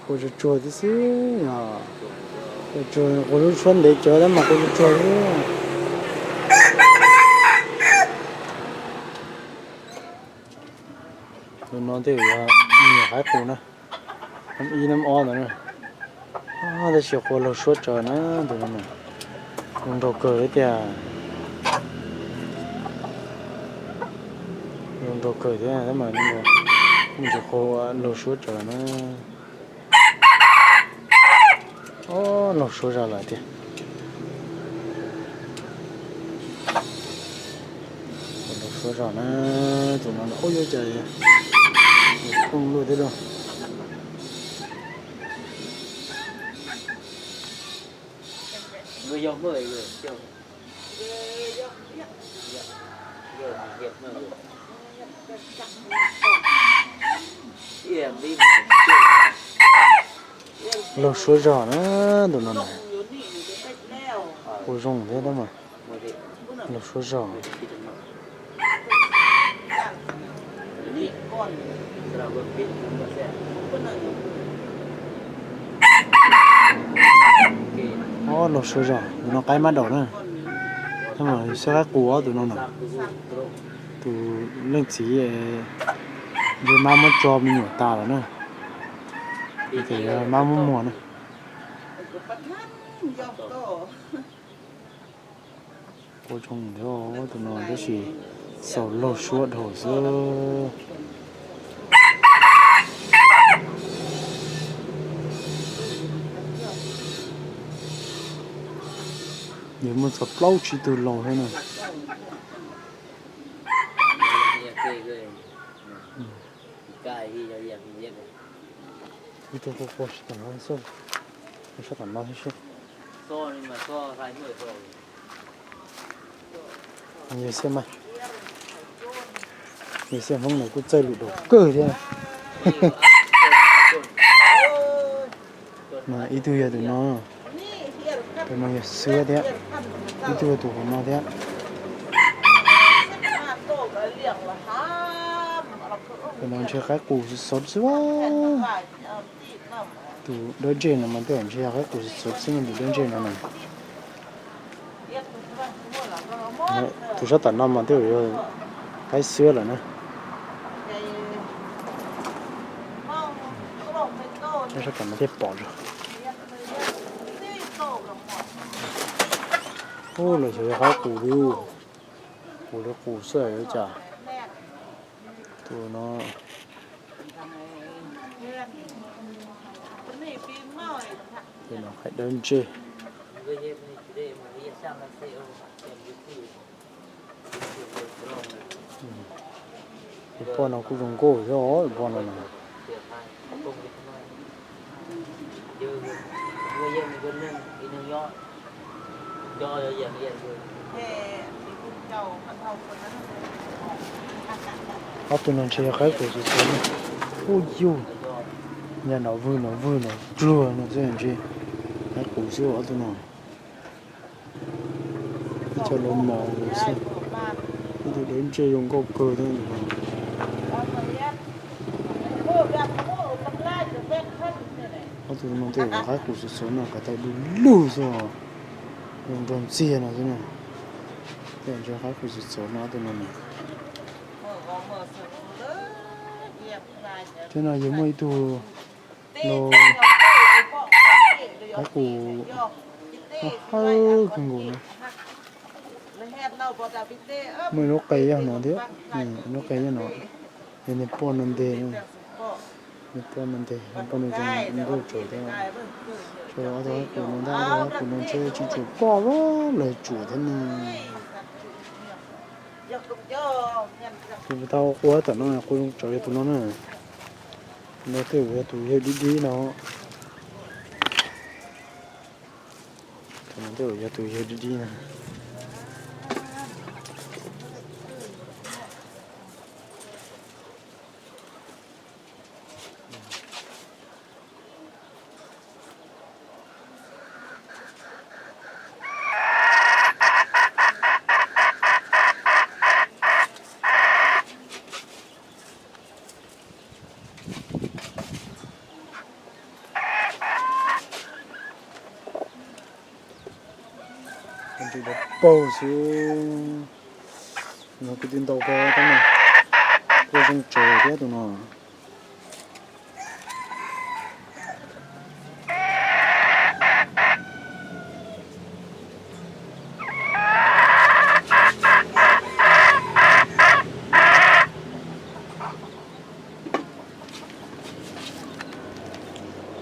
Quas tsuag tsuag tib xwb yog, quas tsuag quas lub suab ntev cawv tab mas quas tsuag tsuag xwb. Tus no tej zaum yog me nyuam qaib qus na, nab ib nab ob ntawd na. Tab sis quas laug suab tsawv na, tus no na. Zoo nraug kawg thiab tiag. Zoo nraug kawg thiab tab mas kuj tsis quas laug suab tsawv na. Ob, laug suab zog lawm tiag. Laug suab zog na, tus no ub yuav cas phooj luaj thiab lauj. Laug suab zog na, tus no na. Quas zoo thiab tab mas. Laug suab zog. Ob, laug suab zog, tus no qaib mab daum na. Tab mas xwb qaib qus ob tus no na. Tus leej txiv ntshe mab muab tso me nyuam tas lawm na. Ces mab muab muag na. Quas zoo thiab tus no tab sis xaus laug suab dhau xwb. Yog muaj txog plaub tsib tug laug thiab na. Ib tug quaj quaj sab tom no xwb, sab tom no thiab sib. Yog xiab mas, yog xiab Hmoob no kuj txawj lus dua kawg thiab. Mas ib tug yog tus no, tus no yog xwb thiab. Ib tug yog tus hauv no thiab. Tus no ntshe qaib qus xov xov xwb. Tus dawb ntseg no mas tej zaum ntshe yog qaib qus xov xov xwb, tus dawb ntseg no na. Tus sab tom no mas tej zaum yog qaib xwb lawm na. Sab tom no thiaj pom zog. Ub, los xyov yog qaib qus li, qus li qus xwb yuav cas. Tus no, tus no qaib dawb ntseg. Tus poj no kuj zoo nkauj thiab os, tus poj no na. Ob tug no ntshe yog qaib qus xov xov na. Ub yug, nyaj no vwg no vwg no dluag no xwb ntshe qaib qus xwb ob tug no. Ib co los mos xwb. Ib tug dawb ntseg zoo nkauj kawg thiab. Ob tug no tej zaum qaib qus xov xov no kom tau du lug xwb os. Zoo nraug ntxiag no xwb na. Tej zaum ntshe qaib qus xov xov no ob tug no na. Thiab no yog muaj ib tug no, qaib qus hawb kawg nkaus na. Muaj ib lub qe yog no thiab, lub qe yog no. Yog niag poj no nteg, niag poj no nteg, poj no zoo nkauj tsawv thiab. Ob tug qaib qus no ntag, ob tug qaib qus no ntshe tsis tshua poj los tsuam thiab ne. Tus puas tau quaj tom no, quaj zoo tsawv yog tus no na. Tus no tej zaum yog tus yawg dib dib no. Tus no tej zaum yog tus yawg dib dib no. Paug xwb. No kwv tij ntau kawg tab mas kua zoo tsawv thiab tus no.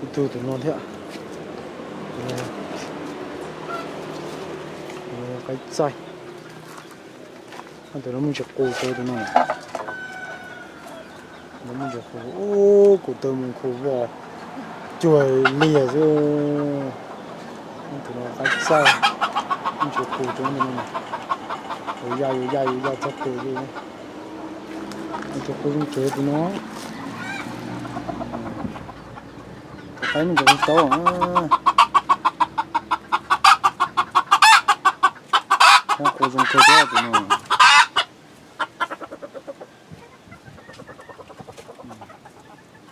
Ib tug tus no thiab. Qaib txaij. Tus no muaj ntsis qus rau tus no. Tus no muaj ntsis qus, kuv tawg mus khu vos cuag liag xwb. Tus no qaib txaij, muaj ntsis qus rau tus no. Yuav ya yuav ya yuav ya txog pem li. Tus qus zoo tsawv tus no. Tus qaib muaj ntsis qus tau. Qus zoo kawg thiab tus no.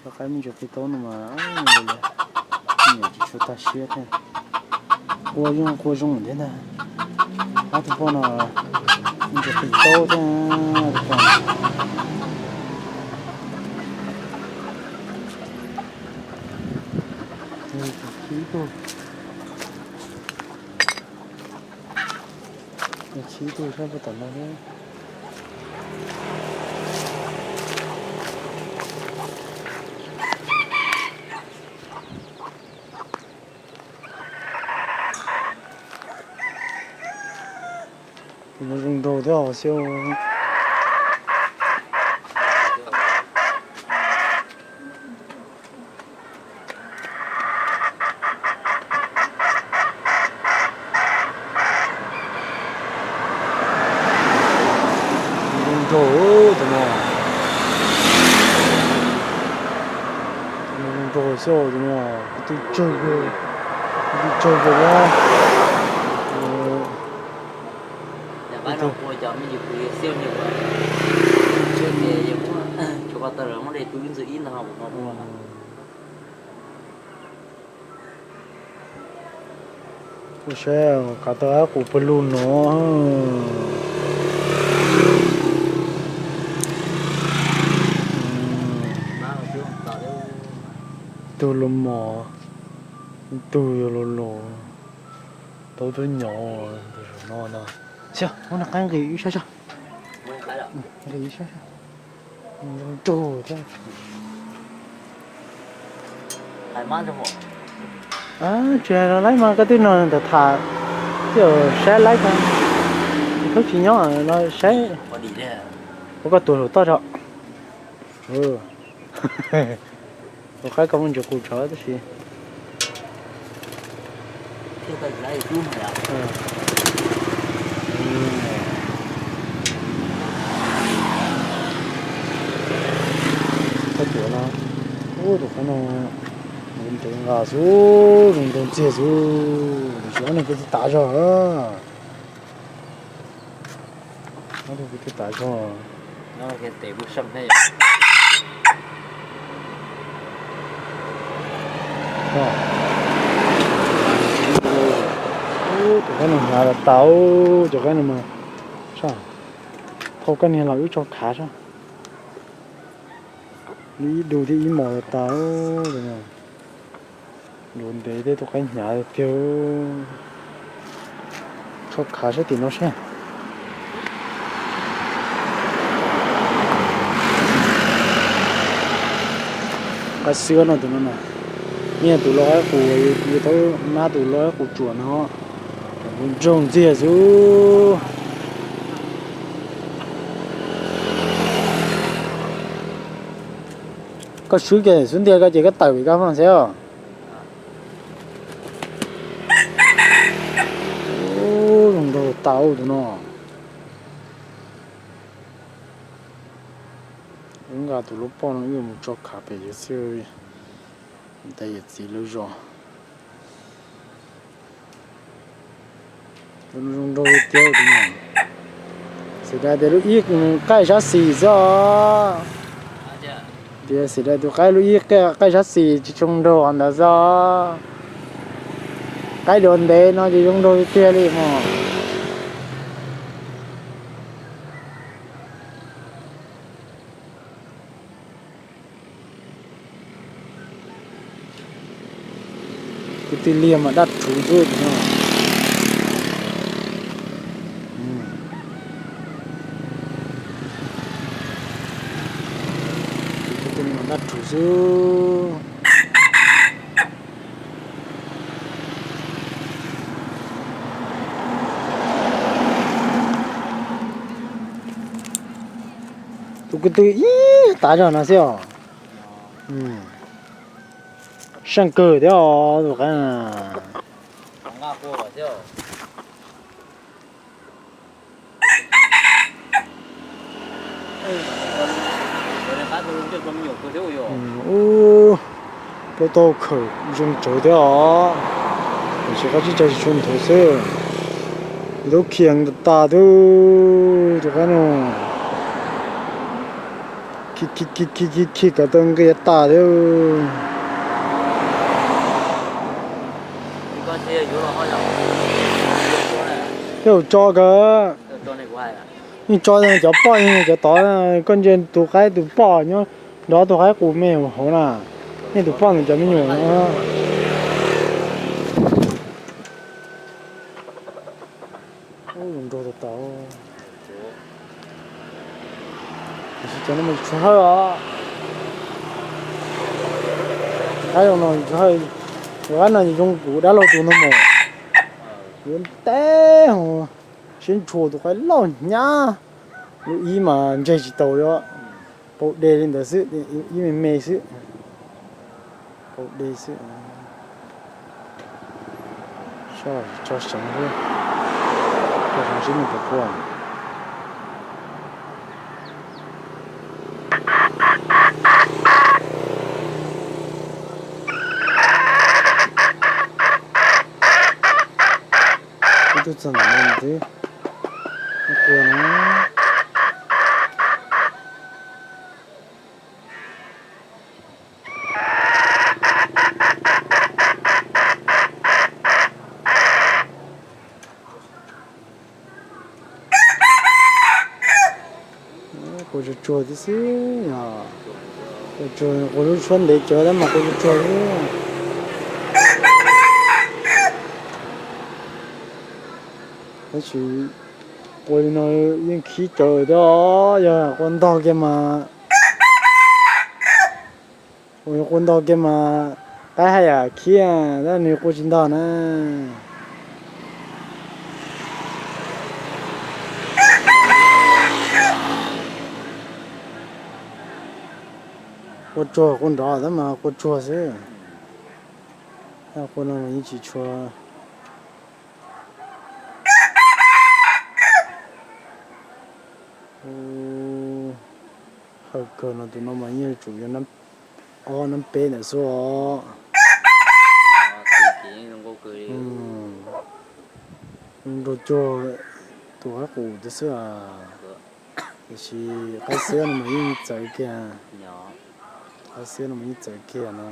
Tus qaib muaj ntsis qus tau no mas niam tsis tshua tag siab thiab. Qus zoo qus zoo thiab ntag. Ob tug poj no muaj ntsis qus tau thiab tus poj no. Ib tug. Ib tug sab puag tom no thiab. Tus no zoo nraug thiab os xyov. Zoo nraug tus no. Tus no zoo nraug xyov tus no, kuv twb tsawg, kuv twb tsawg kawg thiab. Ua saib, kav tau qus pawg lug no. Tug los mos, tug yog los los, tau tub nyom tus saum no no. Xyov, muab nqaij nqis ib sab sab. Nqis ib sab sab. Zoo nraug thiab. Tsis hais los laib mas koj twb no ntawm tham, twb saib laib ko, thaub tsis nyob los saib. Ua koj tuag saum toj tso. Tus qaib ko muaj ntsis qus tshov tab sis. Qaib tuam no, tus qaib no ntev nqa xwb, zoo nraug ntxiag xwb, tab sis ob niag kwv tij tav zog. Ob tug kwv tij tav zog. Cov qaib no hnyav tas tas, cov qaib no mas, sab, thauj koj niag los wb tso khav sab. Ib du thiab ib mos tas tas. Luav ntev thiab tus qaib hnyav tiag. Tso khav sab tim no seb. Qaib xwb no tus no na. Niaj tus lau qaib qus, yus tau mab tus lau qaib qus tsuam no. Nraug ntxiag xwb. Koj swb kiag xub ntiag koj ces koj tawm vim koj maj xwb os. Zoo nraug tas tus no. Wb nqa tus lub poj no wb mus tso khav pem yawm txiv, ntawm yawm txiv lawv zos. Zoo nraug tiag tiag. Xav tias lub ib qaij sab xis xwb os. Tias xav tias tus qaib lub ib qaij sab xis tsis zoo nraug ntawd xwb. Qaib luav ntev no ces zoo nraug tiag tiag li mog. Tej liaj mas dab rhuv xwb no. Tej liaj mas dab rhuv xwb. Tus ko tw ib tav zog no xwb os. Seej kawg thiab os tus qaib. Ub, plaub tauj khawm zoo tsawv thiab os. Tiam sis qab tsib caug tsis tshua nthuav xwb. Lub khiam tas thiab tus qaib no. Khi khi khi khi khi kav tau nqi tas thiab. Tej zaum tso kawg. Yeej tso cov poj yeej cov tod, koj ntsia tus qaib tus poj nyob nrov tus qaib qus me hauv na. Nej tus poj ntawm cov me nyuam no. Ub, zoo nraug tas tas. Tiam sis cov no mas tsis tshua hawj os. Qaib zoo no tsis tshua hawj. Tus qaib no zoo kuv dab laug tus no mas yuav nteb hos, siab ntshua tus qaib loj hnyav. Lub ib mas ntseg tsis tau li, pau de li ntawd xwb, ib me me xwb. Pau de xwb. Tso seev xwb, tso seev sib nws puas quaj. Ib tug txog ntawm no xwb, quaj na. Quaj tsuag tsuag tib xwb, quaj tsuag, quaj lub suab ntev cawv tab mas quaj tsuag tsuag xwb. Tab sis quaj li no yeej khib cawv thiab os, yog quaj ntog kiag mas, quaj ntog kiag mas qaib haj yam khib, tab nws quaj tsis ntog na. Quaj tsuag quaj nrov tab mas quaj tsuag xwb. Quaj no mas yeej tsis tshua hawj kawg no, tus no mas yeej yuav tsum yog ob nab peb ntawm xwb os. Nrog cuag tus qaib qus tiag xwb. Tiam sis qaib xiab no mas yeej txawv kiag, qaib xiab no mas yeej txawv kiag na.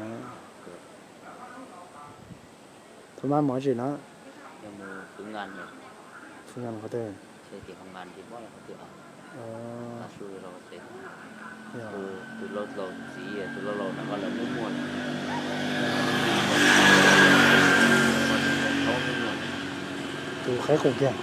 Thaum maj mov tsis na, thaum ngan qhov twg, tus qaib qus kiag.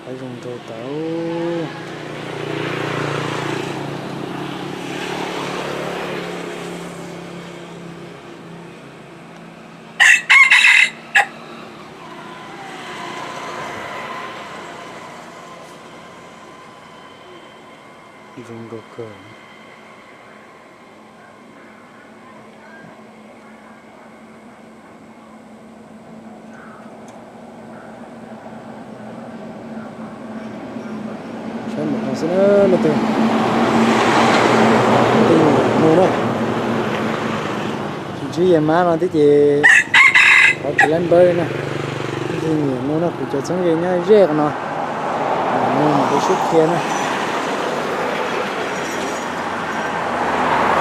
Qaib zoo nraug tas. Zoo nraug kawg. Saib mus no xwb na, leej twg, leej twg mus na. Tsis ntsib yawg mab no thiab ces qhov tsis lab npawb na. Leej twg nyiam mus no, kuv cov txheeb ze nyob ze qhov no, mus mam li sib qhia na.